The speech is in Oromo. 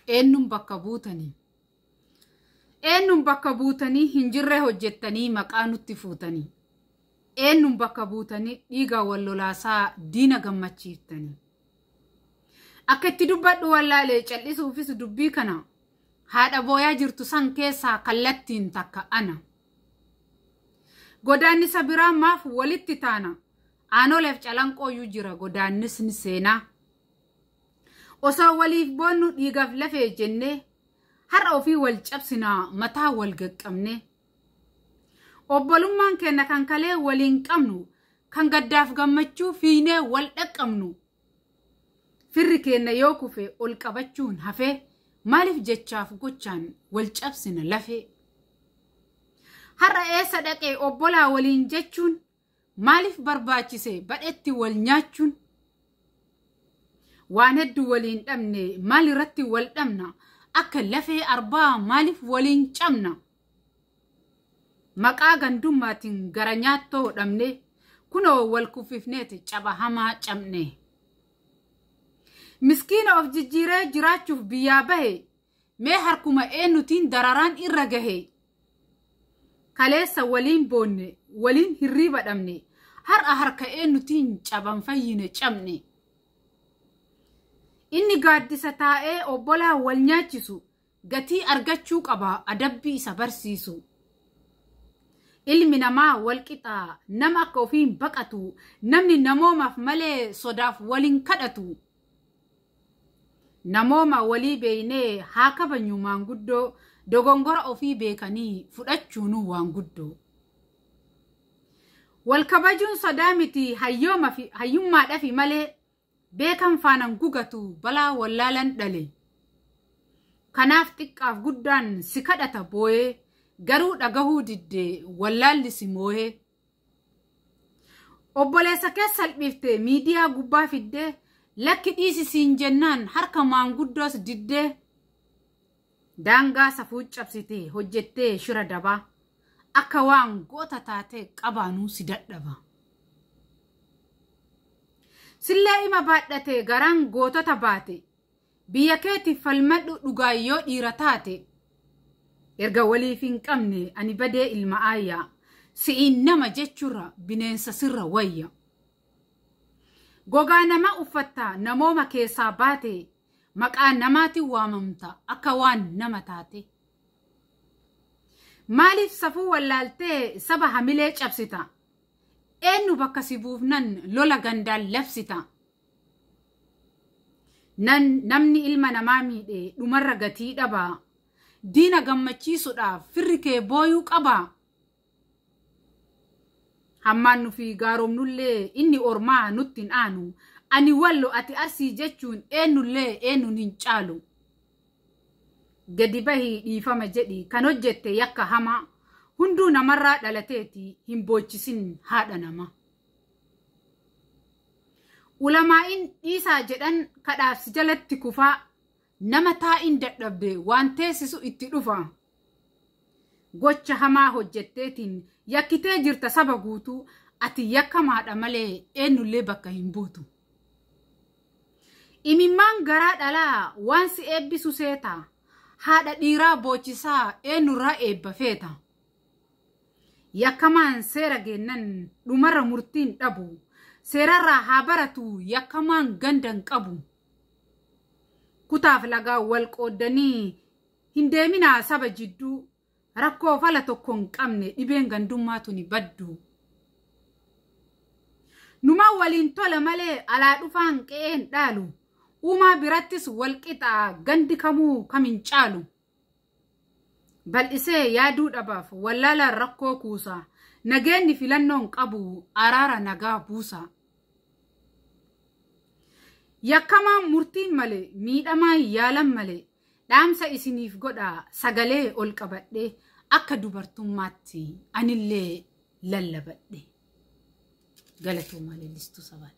Eenyuun bakka buutanii? Eenyuun bakka buutanii hin jirre hojjettanii maqaa nutti fuutanii? Eenyuun bakka buutanii dhiiga wal lolaasaa diina gammachiiftanii? Akka itti dubbadhu wallaalee cal'isuufis dubbii kana haadha booyaa jirtu san keessaa kallattiin takka ana. Godaannisa biraa maaf walitti taana? Aanoleef calanqooyyuu jira godaannisni seenaa. Osoo waliif boonnu dhiigaaf lafee jennee har'a ofii wal cabsinaa mataa wal gaqqabne. Obbolummaan keenya kan kalee waliin qabnu kan gaddaaf gammachuu fiinee wal dhaqqabnu. Firri keenya yoo kufe ol qabachuun hafee maaliif jechaaf gochaan wal cabsina lafee? Har'a eessa dhaqee obbolaa waliin jechuun maaliif barbaachise badhetti wal nyaachuun? Waan hedduu waliin dhabne maal irratti wal dhabna? Akka lafee arbaa maaliif waliin cabna? Maqaa gandummaatiin gara nyaattoo dhabne kunoo wal kuffifneeti caba hamaa cabne. Miskiina of jijjiiree jiraachuuf biyyaa bahe mee harkuma eenyutiin dararaan irra gahe? Kaleessa waliin boonne waliin hirriiba dhabne har'a harka eenyutiin caban fayyine cabne. Inni gaaddisa taa'ee obbolaa wal nyaachisu gatii argachuu qaba adabbii isa barsiisu. Ilmi namaa wal qixaa nama akka ofiin baqatu namni namoomaaf malee sodaaf waliin kadhatu. Namooma walii beeynee haa kabajnu maanguddoo dogongora ofii beekanii fudhachuunuu waan guddoo. Wal kabajuun sodaa miti hayyummaadhafi malee beekan faanan gugatu balaa wallaalan dhale. Kanaaf xiqqaaf guddaan si kadhata boo'ee garuu dhagahuu diddee wallaalli si moo'ee. Obboleessa keessa salphiftee miidiyaa gubbaa fiddee lakki dhiisisiin jennaan harka maanguddoos diddee. Daangaa safuu cabsitee hojjettee shira dabaa akka waan goota taatee qabaanuu si dadhaba. Sillee ima baadhate garaan gootota baate biyya keetiif falmadhu dhugaa yoo dhiira taate erga waliif hin qabne ani badee ilma aayyaa si'iin nama jechuurra bineensa sirra wayya. Gogaa nama uffatta namooma keessaa baate maqaa namaatiin waamamta akka waan nama taate. Maaliif safuu wallaaltee saba hamilee cabsita? Eenyu bakka si buufnan lola gandaan labsita? Namni ilma namaa miidhe dhumarra gatii dhabaa. Diina gammachiisuudhaaf firri kee booyuu qabaa. Hammaan nufi gaaromnullee inni ormaa nutti hin aanu. Ani wallo ati arsii jechuun eenyullee eenyuun hin caalu. Gadi bahii dhiifama jedhi kan hojjette yakka hamaa. Hunduu namarraa dhalateeti hin boochisin haadha namaa. Ulamaa'in dhiisaa jedhan kadhaaf si jalatti kufaa nama taa'in dadhabde waan teessisu itti dhufa. Gocha hamaa hojjetteetiin yakkitee jirta saba guutuu ati yakkamaadha malee eenyullee bakka hin buutu. Imimmaan garaa dhalaa waan si eebbisu seeta. Haadha dhiiraa boochisaa eenyurraa eebba feeta. Yakkamaan seera geennan dhumarra murtiin dhabu. Seerarraa haa baratu yakkamaan ganda hin qabu. Kutaaf lagaa wal qooddanii hin deeminaa saba jidduu. Rakkoo fala tokko hin qabne dhibeen gandummaa tuni baddu. Numaa waliin tola malee alaa dhufaan qe'een dhaalu. Uumaa birattis wal qixaa gandi kamuu kam hin caalu. Bal'isee yaaduu dhabaaf wallaalaan rakkoo kuusa. Nageenyi filannoon qabu araara nagaa buusa. Yakkamaan murtiin malee miidhamaan yaalan malee dhaamsa isiniif godhaa sagalee ol qabadhee akka dubartummaatti anillee lallabadhe. Galatoomaa leellistuu sabaati.